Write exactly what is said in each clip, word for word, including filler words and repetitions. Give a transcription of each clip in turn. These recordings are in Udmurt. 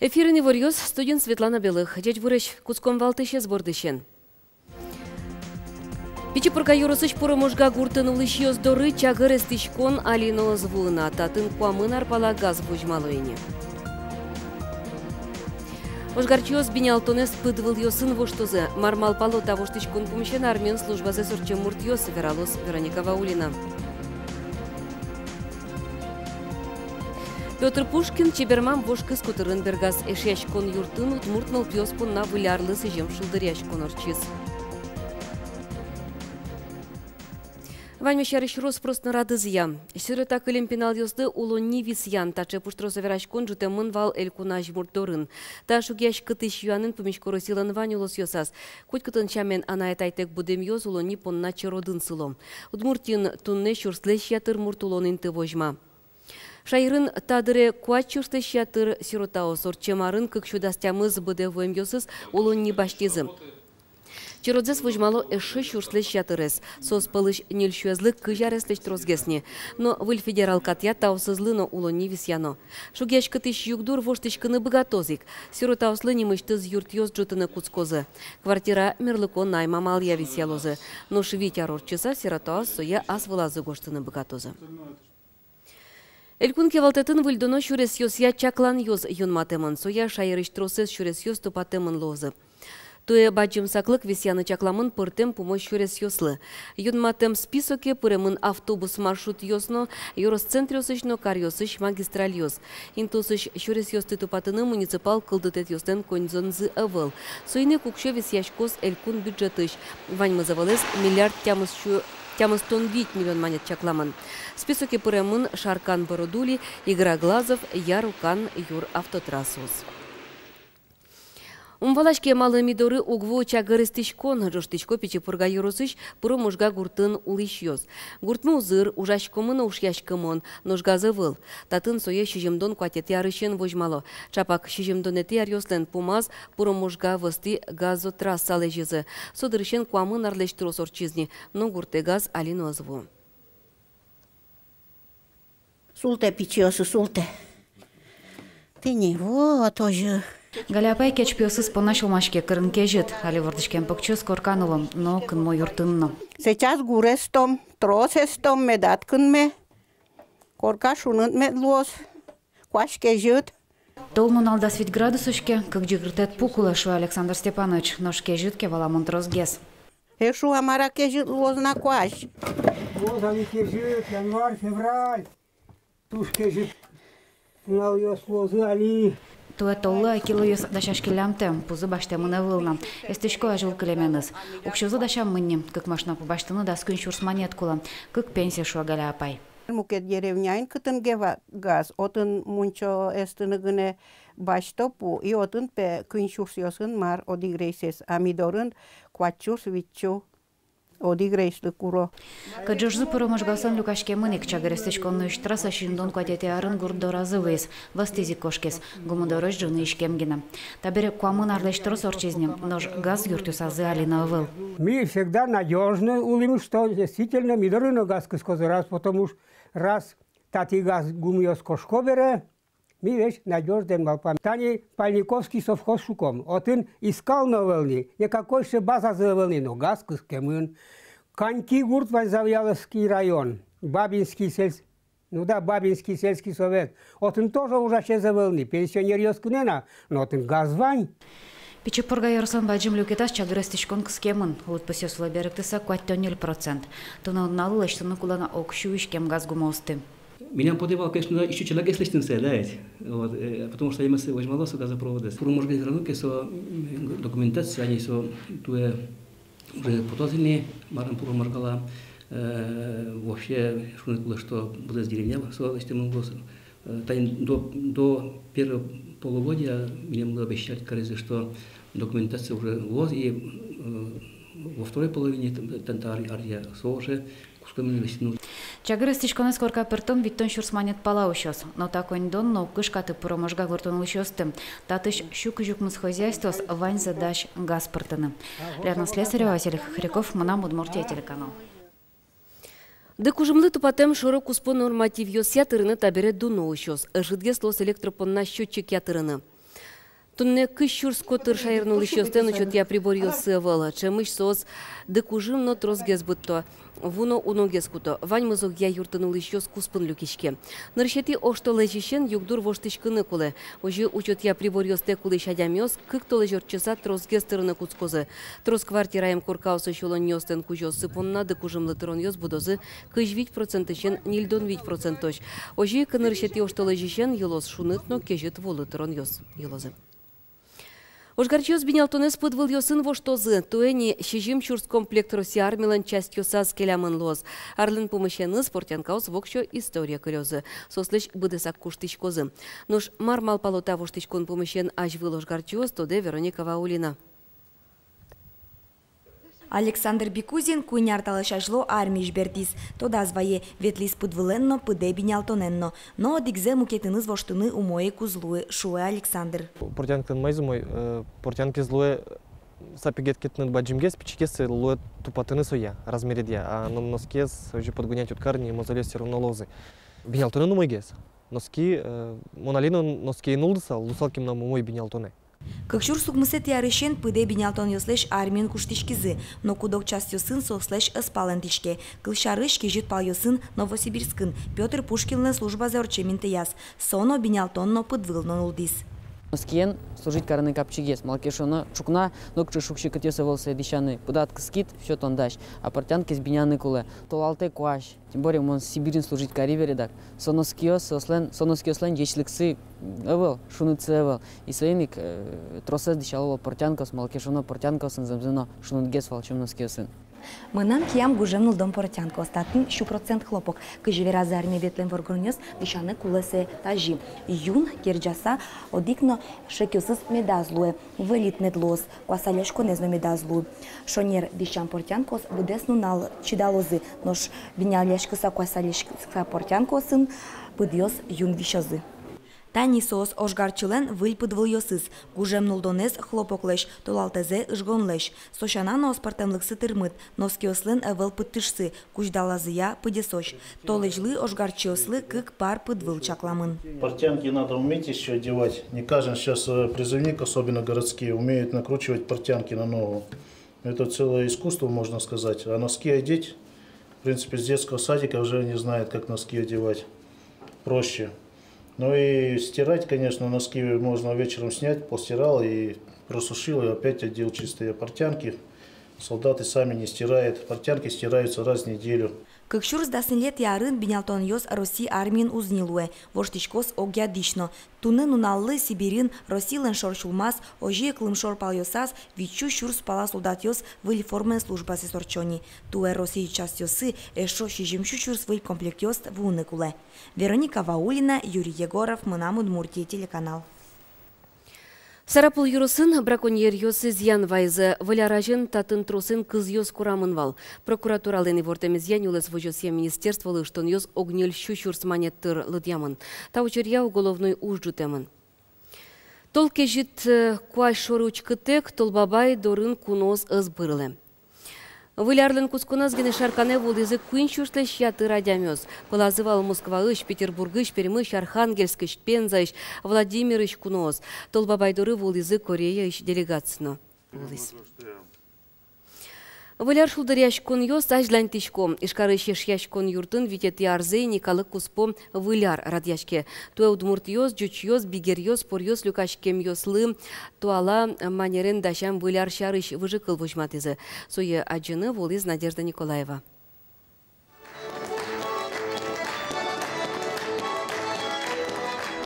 Эфирын иворъёс, студиын Светлана Белых. Ӟечбуресь! Кутском валтӥсез бордысен. Пичи Пурга ёросысь Пуро-Можга гуртын улӥсьёс доры чагыр эстӥськон али но ӧз вуы на, татын куамын ар пала газ возьмало ини. Ожгарчиос бинялтонэз пыдвылъёсын воштозы. Мар малпало та воштӥськон пумысен армиын службазэс ортчем муртъёс, вералоз Вероника Ваулина. Пётр Пушкин чебермам вож кыз котырын бергаз. Эшъяськон юртын удмурт нылпиос понна выль арлы сӥзем шулдыръяськон ортчиз. Ваньмыз сярысь трос-прос но радызъя. Сирота кылем пиналъёслы улонни висъян — таӵе пуштросо вераськон ӝутэмын вал Элькун азьмурт дорын. Та шугъяськытӥсь юанэн пумисько Россилэн вань улосъёсаз. Котькытын сямен анай-атайтэк будэмъёс улонни понна черодын сыло. Удмуртиын туннэ сюрслэсь ятыр мурт улон инты возьма. Шаерын та дыре куать сюрслэсь ятыр сиротаос. Ортчем арын кык сю дас тямыс быдэ вуэмъёсыз улонни басьтӥзы. Черодзэс возьмало эшшо сюрслэсь ятырез. Соос пӧлысь ньыль сюэзлы кызь ареслэсь тросгес ни. Но выль федерал катъя таосызлы но улонни висъяно. Шугъяськытӥсь югдур воштӥськыны быгатоз ик. Сиротаослы нимысьтыз юртъёс ӝутыны кутскозы. Квартира мерлыко найм амалъя висъялозы. Нош вить ар ортчыса сиротаос сое ас вылазы гожтыны быгатозы. Элькун кивалтэтын выльдоно сюресъёсъя чакланъёс юнматэмын. Соя шаерысь тросэз сюресъёс тупатэмын луозы. Туэ бадӟым саклык висъяны чакламын пӧртэм пумо сюресъёслы. Юнматэм списоке пыремын автобус маршрутъёс но, ёрос центръёсысь но каръёсысь магистральёс. Интыосысь сюресъёсты тупатыны муниципал кылдытэтъёслэн коньдонзы ӧвӧл. Соин ик уксё висъяськоз элькун бюджетысь. Ваньмыз ӧвӧлэз миллиард тямыс сю тямыстон вить миллион манет чакламын. Списоке пыремын Шаркан — Бородули, Игра — Глазов, Яр — Укан — Юр автотрассаос. Ум валаське, малы ми доры уг вуы чагыр эстӥськон, ӝожтӥсько Пичи Пурга ёросысь Пуро-Можга гуртын улӥсьёс. Гуртмы узыр, ужаськомы но ушъяськымон, нош газ ӧвӧл. Татын сое сизьымдон куатетӥ арысен возьмало. Чапак сизьымдонэтӥ аръёслэн пумаз Пуро-Можга вӧзтӥ газотрасса лэзизы. Со дырысен куамын арлэсь трос ортчиз ни, но гуртэ газ али но ӧз вуы. Султэ, пичиосы, султэ. Тӥни, вот, озьы. Галя апай кечпиосыз понна сюлмаське, кырын кезьыт. Али вордӥськем покчиос коркан уло, но кынмо юртын но. Сейчас гур эстом, трос эстом, медаз кынме. Корка шуныт мед луоз. Куазь кезьыт. Тол нунал дас вить градус уське, кык ӟыгыртэт пу кулэ, шуэ Александр Степанович, нош кезьыт ке, валамон, тросгес. Эшшо мар-а кезьыт луоз на куазь? Луоз али кезьыт, январь, февраль. Туж кезьыт нуналъёс луозы али. Туэ толлы килоос дасяськиллямтэ, пузы басьтэмын ӧвӧл на. Эстӥсько азьвыл кылеменыз. Уксёзэ дасямын ни, кык машина пу басьтыны дас куинь сюрс манет кулэ. Кык пенсия, шуэ Галя апай. Мукет деревняын, кытын ке ва-, газ, отын мунчо эстыны гинэ басьто пу, и отын, пе, куинь сюрсъёсын мар одӥг рейсэз, а ми дорын куать сюрс вить сю одӥг рейслы куро. Кыӵе ӝожзы Пуро-Можгаослэн люкаськемын ик. Чагыр эстӥськон нуись трасса сизьымдон куатетӥ арын гурт доразы выйиз, вӧзтӥз ик кошкиз. Гумо дорозь ӝыны иськем гинэ. Табере куамын арлэсь трос ортчиз ни, нош газ юртъёсазы али но ӧвӧл. Ми всегда надёжно улӥм, что действительно ми доры но газ кыскозы, раз, потому что раз татӥ газ гумыос кошко бере, ми весь надёждэн малпам. Тани Пальниковский совхоз шуком. Отын искал но ӧвӧл ни, никакой сыӵе базазы ӧвӧл ни, но газ кыскемын. Каньки гурт, вань Завьяловский район, Бабинский сельс-, ну да, Бабинский сельский совет. Отын тоже ужасез ӧвӧл ни, пенсионеръёс гинэ на, но отын газ вань. Пичи Пурга ёрослэн бадӟым люкетаз чагыр эстӥськон кыскемын. Лыдпусъёслы берыктыса, куатьтон ньыль процент. Туннэ нуналлы лэсьтыны кулэ на ог сю иськем газ гумыосты. Милям потэ вал, конечно, ещё чылэгес лэсьтыны сое, да ведь? Вот, э, потому что эмес возьмало со газопроводэз. Пуро-Можга верано ке, со, м, документация, али со туэ уже потоз ини, марым, Пуро-Можгала, э, вообще шуны кулэ, что быдэс деревня со лэсьтэмын луоз. Э, тани до, до первого полугодия милемлы обещать каризы, что документация уже луоз, и, э, во второй половине т-, т-, та ар-, аръя со уже кутском ини лэсьтыны. Чагыр эстӥськонэз корка пыртон витьтон сюрс манет пала усёз. Но та коньдон но уг кышкаты Пуро-Можга гуртын улӥсьёсты. Татысь сю кызь укмыс хозяйствоос ваньзэ дась газ пыртыны. Лена Слесарева, Василий Хохряков, «Мынам Удмуртие» телеканал. Дыкужымлы тупатэм шоро-куспо нормативъёсъя тырыны табере дуно усёз. Ӧжытгес луоз электро понна счётчикъя тырыны. Туннэ кызь сюрс котыр шаерын улӥсьёслэн учётъя приборъёссы ӧвӧл. Ӵемысь соос дыкужым но тросгес быдто, ву но уногес куто. Ваньмыз огъя юртын улӥсьёс куспын люкиське. Нырысетӥ оштолэзьысен югдур воштӥськыны кулэ. Озьы учётъя приборъёстэк улӥсь адямиос кык толэзь ортчыса тросгес тырыны кутскозы. Трос квартираем коркаосысь улонниослэн кузёоссы понна дыкужымлы тыронъёс будозы кызь вить процентысен ньыльдон вить процентозь. Озьы ик нырысетӥ оштолэзьысен йылоз шуныт но кезьыт вулы тыронъёс йылозы. Ожгарчиос бинялтонэз пыдвылъёсын воштозы. Туэ ини сизьым сюрс комплект Россия армилэн частьёсаз келямын луоз. Арлэн пумысеныз портянкаос воксё историе кылёзы. Соослэсь быдэсак куштӥськозы. Нош мар малпало та воштӥськон пумысен азьвыл ожгарчиос, тодэ Вероника Ваулина. Александр Бикузин куинь ар талэсь азьло армиысь бертӥз. Тодаз вае, ветлӥз пыдвылэн но, пыдэ бинялтонэн но. Но одӥгзэ мукетыныз воштыны умой ик уз луы, шуэ Александр. Портянкаен маиз умой, э, портянкаез луэ сапегед ке тыныд бадӟымгес, пичигес, луэ тупатыны сое размередъя, а но носкиез озьы подгонять уд кары ни, мозольёс всё равно луозы. Бинялтонэн умойгес. Носки, э, мон али но ноские нуллысал, луысал ке мынам умой бинялтонэ. Кык сюрс укмысэтӥ арысен пыдэ бинялтонъёслэсь армиын куштӥськизы, но куд-ог частьёсын соослэсь ӧз палэнтӥське. Кылсярысь, кезьыт палъёсын Новосибирскын Пётр Пушкинлэн службазэ ортчем интыяз. Со но бинялтон но, пыдвыл но нуллӥз. Носкиен служить карыны капчигес, малы ке шуоно, ӵукна нокыӵе шуг-секытъёс ӧвӧл сое дӥсяны, пыдад кыскид, всё, тон дась, а портянкаез биняны кулэ. Толалтэ куазь. Тем более мон Сибирьын служить кари бере дак. Со носкиос, соослэн, со носкиослэн ӟечлыксы ӧвӧл, шунытсы ӧвӧл. И соин ик, э, тросэз дӥсяло вал портянкаос, малы ке шуоно, портянкаосын зэмзэ но шунытгес вал, чем носкиосын. Мынам киям гужем нуллон портянкаос, татын сю процент хлопок. Кызьы веразы армие ветлэм воргоронъёс, дӥсяны кулэ сое тазьы. Юн герӟаса, одӥг но шекъёсыз медаз луэ. Выльыт мед луоз, куасалляськонэз но медаз луы. Шонер дӥсям портянкаос быдэс нунал чидалозы, нош бинялляськыса, куасалляськыса портянкаосын пыдъёс юн висёзы. Тани соос ожгарчилэн выль пыдвылъёсыз. Гужем нуллонэз хлопоклэсь, толалтэзэ ыжгонлэсь. Со сяна но ас пӧртэмлыксы тырмыт, носкиослэн ӧвӧл пыдтышсы, кузьдалазыя пыдесозь. Толэзьлы ожгарчиослы кык пар пыдвыл чакламын. Портянки надо уметь ещё одевать. Не каждый сейчас, э, призывник, особенно городские, умеет накручивать портянки на ногу. Это целое искусство, можно сказать. А носки одеть, в принципе, с детского садика уже не знает, как носки одевать. Проще. Ну и стирать, конечно, носки можно вечером снять, постирал и просушил, и опять одел чистые портянки. Солдаты сами не стирают. Портянки стираются раз в неделю. Кык сюрс дас ньылетӥ арын бинялтонъёс Россия армиын уз ни луэ, воштӥськоз огъя дӥсь но. Туннэ нуналлы Сибирьын Россилэн шор сюлмаз, озьы ик лымшор палъёсаз витьсю сюрс пала солдатъёс выль формаен службазэс ортчо ни. Туэ Россиысь частьёсы эшшо сизьымсю сюрс выль комплектъёс вуыны кулэ. Вероника Ваулина, Юрий Егоров, «Мынам Удмуртие» телеканал. Сарапул ёросын браконьеръёс изъян вайизы. Выль ар азьын татын тросэн кызъёс курамын вал. Прокуратуралэн ивортэмезъя, нюлэс возёсъя министерстволы ыштонъёс ог ньыльсю сюрс манет тыр лыдъямын. Та учыръя уголовной уж ӝутэмын. Тол кезьыт, э, куазь шоры учкытэк, Толбабай дорын куноос ӧз бырлэ. Выль арлэн кутсконаз гинэ Шарканэ вуылӥзы куинь сюрслэсь ятыр адямиос. Пӧлазы вал Москваысь, Петербургысь, Пермысь, Архангельскысь, Пензаысь, Владимирысь куноос. Толбабай доры вуылӥзы Кореяысь делегация но вуылӥз. Выль ар шулдыръяськонъёс азьланьтӥсько. Ижкарысь Эшъяськон юртын витетӥ арзэ ини калык куспо Выль ар радъяське. Туэ удмуртъёс, ӟучъёс, бигеръёс, поръёс люкаськемъёслы туала манерен дасям Выль ар сярысь выжыкыл возьматӥзы. Сое адӟыны вуылӥз Надежда Николаева.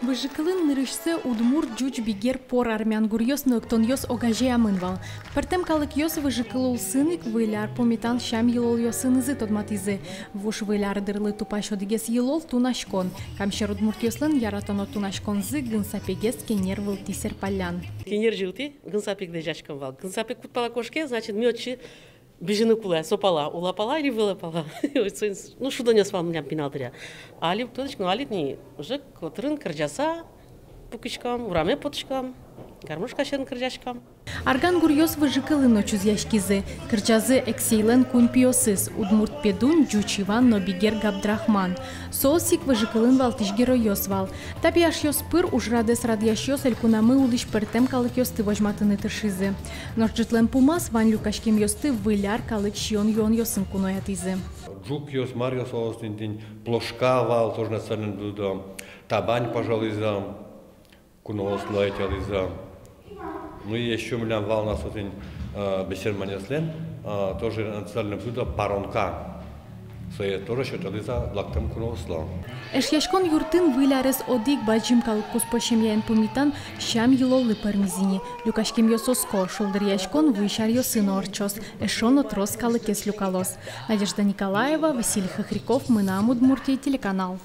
Выжыкылын нырысьсэ удмурт, ӟуч, бигер, пор, армян гуръёс но эктонъёс огазеямын вал. Пӧртэм калыкъёс выжыкыл улсын ик Выль ар пумитан сям-йылолъёсынызы тодматӥзы. Вуж Выль ар дырлы тупась одӥгез йылол — тунаськон. Камсьӧр удмуртъёслэн яратоно тунаськонзы — гын сапегез кенер вылтӥ серпаллян. Кенер йылтӥ гын сапег лэзяськом вал. Гын сапег куд пала кошке, значит, ми отчы бызьыны кулэ, со пала, улап пала или вылэ пала. Ой, со ин-, ну, шудонъёс вал милям пинал дыръя. Али уг тодӥськы но, али тӥни уже котырын кырӟаса пукиськом, ураме потӥськом. Гармошкаысен кырӟаськом. Арган гуръёс выжыкылын но чузъяськизы. Кырӟазы Эксейлэн куинь пиосыз: удмурт Педунь, ӟуч Иван но бигер Габдрахман. Соос ик выжыкылын валтӥсь геройёс вал. Та пияшъёс пыр ужрадэз радъясьёс элькунамы улӥсь пӧртэм калыкъёсты возьматыны тыршизы. Нош ӝытлэн пумаз вань люкаськемъёсты Выль ар калык сиён-юонъёсын куноятӥзы. Ӝукъёс, маръёс, соос тӥни, тӥни плошка вал, тоже национальное блюдо, табань пожалуйзы, куноослы ӧтялӥзы. Ну и ещё милям вал на со тӥни, э, бесерманъёслэн, э, тоже национальное блюдо — паронка. Сое тоже сётылӥзы лактэм куноослы. Эшъяськон юртын Выль арез одӥг бадӟым калык куспо семьяен пумитан сям-йылоллы пӧрмиз ини. Люкаськемъёс оско, шулдыръяськон вуись аръёсы но ортчоз, эшшо но трос калыкез люкалоз. Надежда Николаева, Василий Хохряков, «Мынам Удмуртие» телеканал.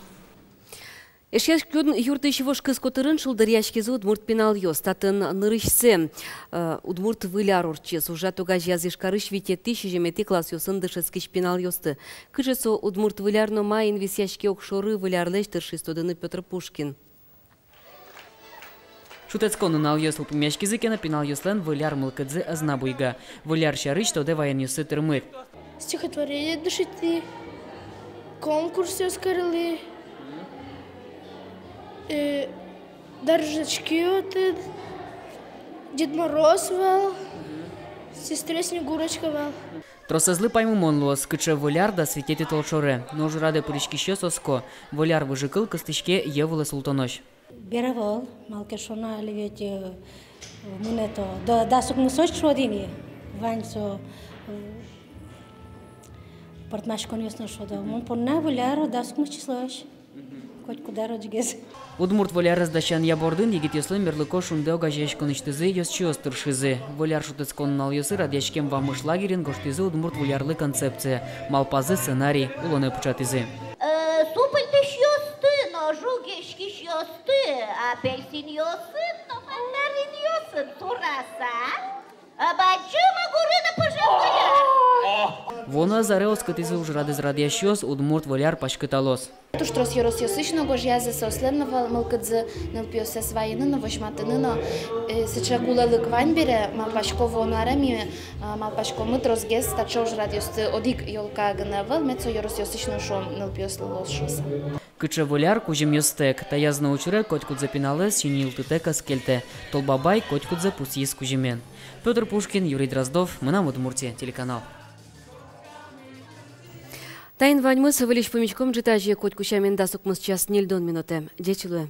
Эшъяськон юртысь вож кыз котырын шулдыръяськизы удмурт пиналъёс. Татын нырысьсэ, э, удмурт Выль ар ортчиз. Ужрад огазеяз Ижкарысь витетӥ, сизьыметӥ классъёсын дышетскись пиналъёсты. Кыӵе со удмурт Выль ар но маин висъяське огшоры Выль арлэсь, тыршиз тодыны Пётр Пушкин. Шутэтскон нуналъёс йылпумъяськизы ке но, пиналъёслэн Выль ар мылкыдзы ӧз на буйга. Выль ар сярысь тодэ ваёнъёссы тырмыт. Стихотворение дышетӥ, конкурсъёс карылӥ, э, дар-жачки отын, Дед Мороз вал, сестре Снегурочка вал. Тросэзлы паймымон луоз, кыӵе Выль ар дас витетӥ толшоре. Но ужрадэ пыриськисьёс оско: Выль ар выжыкыл кыстӥське йӧ вылэ султонозь. Бер ӧвӧл, малы ке шуоно, али ведь, э, мынэ то да-, дас укмысозь шуод ини, вань со, э, пӧртмаськонъёс но, шуод-а. Мон понна Выль ар дас укмыс числоозь. Котькуд ар одӥгез. Удмурт Выль арез дасянъя бордын егитъёслэн мерлыко «Шунды» огазеяськонысьтызы ёзчиос тыршизы. Выль ар шутэтскон нуналъёсы радъяськем «Вамыш» лагерьын гожтӥзы удмурт Выль арлы концепция, малпазы сценарий, улонэ пыӵатӥзы. Э, супыльтӥсьёсты но, жугеськисьёсты апельсинъёсын но мандаринъёсын сураса, а бадӟым огурын пыжемъя. Вуоно ӧз аре, оскытӥзы ужрадэз радъясьёс, удмурт Выль ар паськыталоз. Туж трос ёросъёсысь но гожъязы, соослэн но вал мылкыдзы нылпиоссэс вайыны но, возьматыны но. Э, сыӵе кулэлык вань бере, малпасько, вуоно аре ми, а, малпаськомы тросгес таӵе ужрадъёсты, одӥг ёлка гинэ ӧвӧл, мед со ёросъёсысь но, шуом, нылпиослы луоз шуыса. Кыӵе Выль ар — кузьымъёстэк. Таяз но учыре котькудзэ пиналэз син ньыльдонтэк ӧз кельтэ. Тол Бабай котькудзэ пусйиз кузьымен. Пётр Пушкин, Юрий Дроздов, «Мынам Удмуртие» телеканал. Таин ваньмыз. Выльысь пумиськом ӝытазе, котьку сямен, дас укмыс час ньыльдон минутэ. Ӟеч луэ.